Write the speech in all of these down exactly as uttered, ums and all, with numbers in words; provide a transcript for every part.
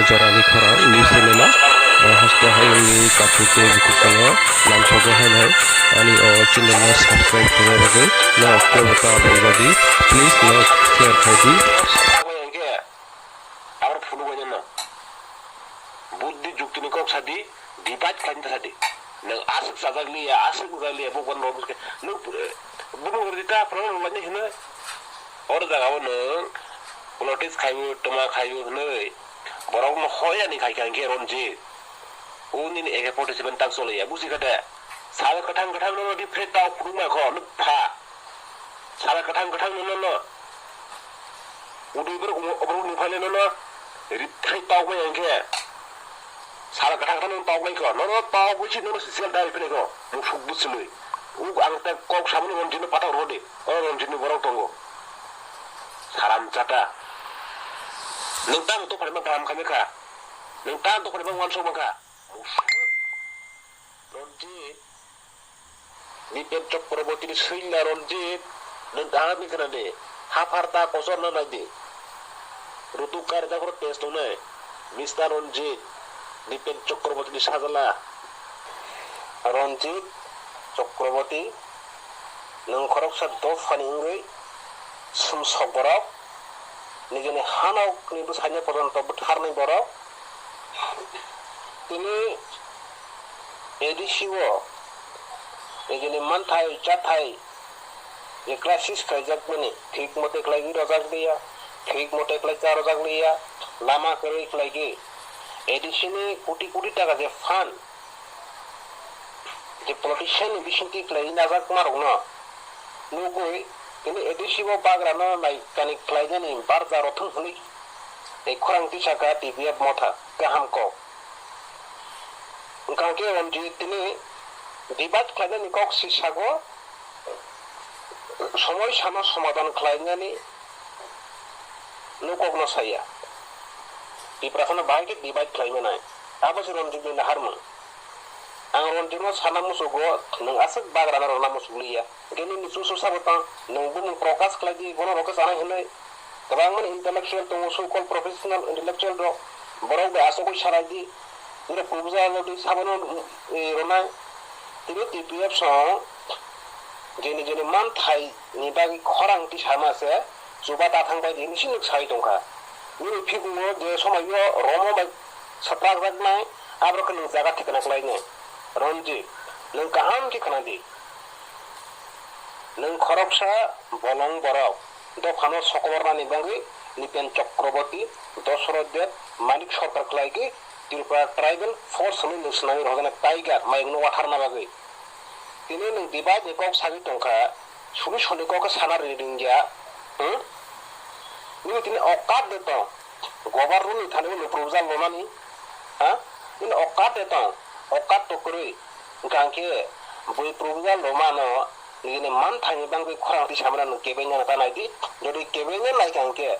Chorani khorang news channel o, eh, haste hayungni kaphuk tei bukhuk tongo, lamsogo hai hai. Ani o channel no subscribe khaina bagwi no kebo ta bujadi, please no share khai di. Abo phunuk bai no. Buddhi jukti ni kok sadi, divide khlaina sadi. Nwng aswk sajak liya, aswk wngja liya, bo ban rok bwskhe. Nwng, eh, bumung rwdi ta, phano rwlaini hwnwi. Oro jaga o nwng politics khaio, twma khaio hwnwi. Borok no hoyani khai khai khe Ranjit. O nini A K forty seven tak choliya, busi kha de. Sal kwthang kwthang no di phe tao phunukma kho, nwng pha. Sal kwthang kwthang no no no. Udui bor umo obrok ni phale no no. Rithai tao bai ang khe. Sal kwthang kwthang no tao bai kho, no no tao bai si no no sisial dai phine kho. Musuk busilui. Uk ang ta kok samani Ranjit no pathak rodi. O Ranjit ni borok tongo. Haram chata. Nwng tamo to phalima kaham khamikha. Nwng tamo to phalima wansuk mankha. Ranjit. Nipen Chakraborty ni swila Ranjit. Nwng kaham ni khna de. Haphar ta kochor na nai de. Rutuk kar da khoro test tongnai. Mister Ranjit. Nipen Chakraborty ni sajala. Ranjit Chakraborty. Nwng khoroksa dophani wngwi sumsok borok, nijini hanokni bwsakni pojonto bwtharnai borok. Tini A D C o nijini manthai chathai je crisis khaijakmani thik mote khlaigwi rwjak liya, thik mote khlai cha rwjak liya, lama kwrwi khlaigwi A D C ni koti koti taka je fund, je politician ni bisingtwi khlaiwi najakmarokno nugwi tini A D C o bagrano nai kani khlainani barja rothwng hwnwi tei khorang tisakha T P F motha kaham kok. Wngkha khe Ranjit tini debate khlainani kok si sago, somoi sano somadhan khlainani nukokno saya. Tiprasano bahai khe divide khlai manai. Abo se Ranjit ni naharmung. Ang Ranjit no sana musugo, nwng aswk bagrano rwna musuk liya. Hwnkhe nini chusu sabo tong, nwng bumung Prakash khlai di, bono rok khe chanai hwnwi. Kwbangmani intellectual tongo, so called professional intellectual rok. Borok bai achugwi salai di. Nini proposal rok di sabono, eh, rwnai. Tini T P F song jeni jeni manthai ni bagwi khorang tisama se chuba ta thang bai di, nisi nuk sai tongkha. Nini phikungo je somaio romo bai swprakjaknai, aborok khe nwng jaga thikna khlainai. Ranjit, nwng kaham khe khna di. Nwng khoroksa bolong borok, dophano sokomornani bagwi Nipen Chakraborty, Dosoroth Deb, Manik Sarkar khlaigwi Tripura Tribal Force hwnwi nwng swnamwi rwjaknai Tiger mayungno watharna bagwi. Tini nwng divide ni kok sagwi tongkha, solution ni kok khe sana rini ringya, hmm? Nini tini okat de tong, government ni thani bo proposal lonani, ha? Nini okat de tong, okat to kwrwi, wngkha hwnkhe bui proposal lomano nini manthangni bagwi khorang twi samani nwng kebengya ta nai di, jodi kebengya naikha hwnkhe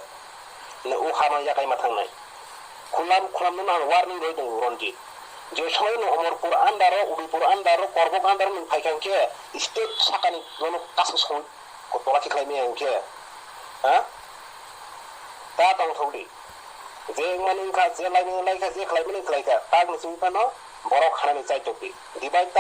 nwng o hama yakai ma thangnai. Khulam khulam no ang warning roi tongo Ranjit. Je somoi no Omorpur under o, Udaipur under o, Korbok under o nwng phaikha hwnkhe state sakani bono kasu song ko tola khiklai maya hwnkhe. Ha? Ta tong thok di. Je wngmani wngkha, je laimani laikha, je khlaimani khlaikha, tak ni simi phano borok khanani chaitok di. Divide ta